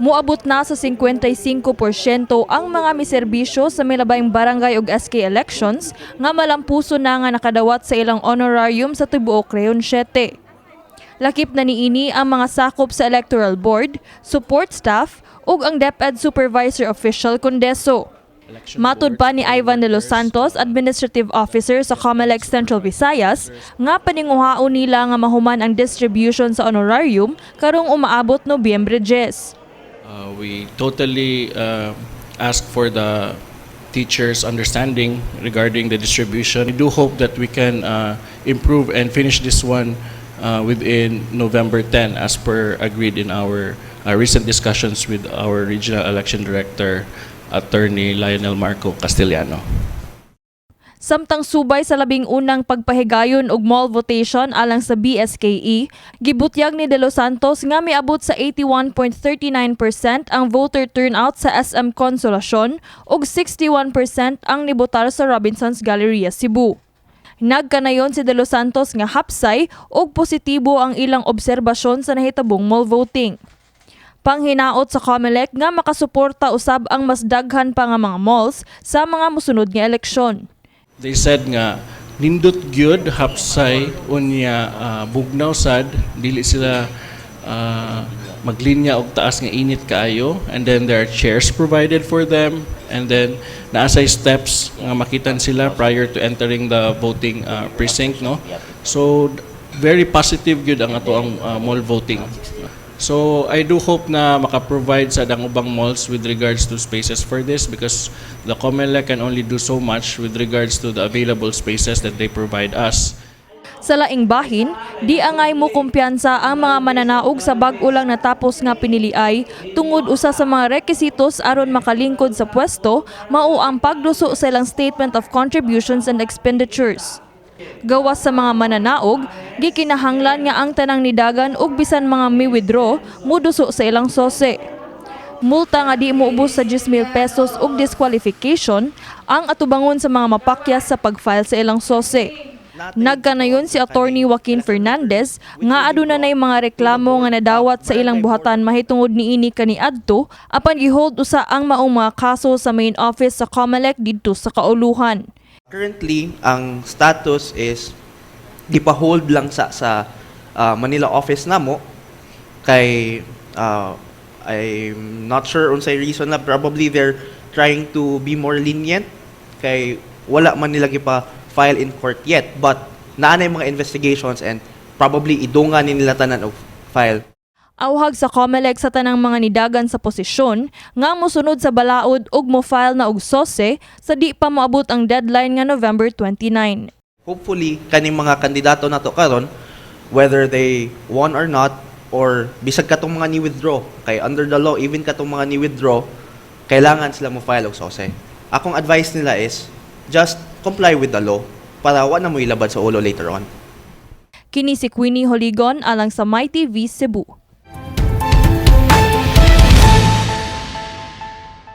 Moabot na sa 55% ang mga miserbisyo sa milabayng barangay ug SK elections nga malampuso na nga nakadawat sa ilang honorarium sa tibuok Rehiyon 7. Lakip na niini ang mga sakop sa Electoral Board, support staff ug ang DepEd Supervisor Official Condeso. Matud pa ni Ivan de los Santos, Administrative Officer sa COMELEC Central Visayas, nga paninguhaon nila nga mahuman ang distribution sa honorarium karong umaabot Nobyembre 10. We totally ask for the teachers' understanding regarding the distribution. We do hope that we can improve and finish this one within November 10 as per agreed in our recent discussions with our regional election director, Attorney Lionel Marco Castellano. Samtang subay sa 11 na pagpahigayon og mall votation alang sa BSKE, gibutyag ni De Los Santos nga miabot sa 81.39% ang voter turnout sa SM Consolacion ug 61% ang nibotar sa Robinsons Galleria Cebu. Nagkanayon si De Los Santos nga hapsay ug positibo ang ilang obserbasyon sa nahitabong mall voting. Panghinaot sa COMELEC nga makasuporta usab ang mas daghan pa nga mga malls sa mga mosunod nga eleksyon. They said nga nindot gyud, hapsay, unya bugnaw sad, dili sila maglinya og taas nga init kaayo, and then there are chairs provided for them, and then naa say steps nga makitan sila prior to entering the voting precinct, no? So very positive gyud ang ato ang mall voting. So I do hope na maka-provide sa ang ubang malls with regards to spaces for this because the COMELEC can only do so much with regards to the available spaces that they provide us. Sa laing bahin, di angay mo kumpiyansa ang mga mananaog sa bag-o lang natapos nga piniliay tungod usa sa mga rekisitos aron makalingkod sa pwesto mao ang pagduso sa ilang statement of contributions and expenditures. Gawas sa mga mananaog, gikinahanglan nga ang tanang nidagan ug bisan mga mi-withdraw muduso sa ilang SOCE. Multa nga di moubos sa 10,000 pesos ug disqualification ang atubangon sa mga mapakyas sa pag-file sa ilang SOCE. Nagkanayon si Attorney Joaquin Fernandez nga aduna nay mga reklamo nga nadawat sa ilang buhatan mahitungod niini kaniadto, apan gihold usa ang maong mga kaso sa main office sa COMELEC didto sa kauluhan. Currently, ang status is gipa-hold lang sa Manila office namo kay I'm not sure unsay reason na. Probably they're trying to be more lenient kay wala man nila gipa file in court yet, but naa na yung mga investigations and probably idungan ni nila tanan og file. Awhag sa COMELEC sa tanang mga nidagan sa posisyon nga mosunod sa balaod ug mo-file na og SOCE sa di pa moabot ang deadline nga November 29. Hopefully, kaning mga kandidato nato karon, whether they won or not, or bisag katong mga ni-withdraw, kay under the law, even katong mga ni-withdraw, kailangan sila mo file og SOCE. Akong advice nila is just comply with the law para wa na mo ilabad sa ulo later on. Kini si Queenie Holigon alang sa MyTV Cebu.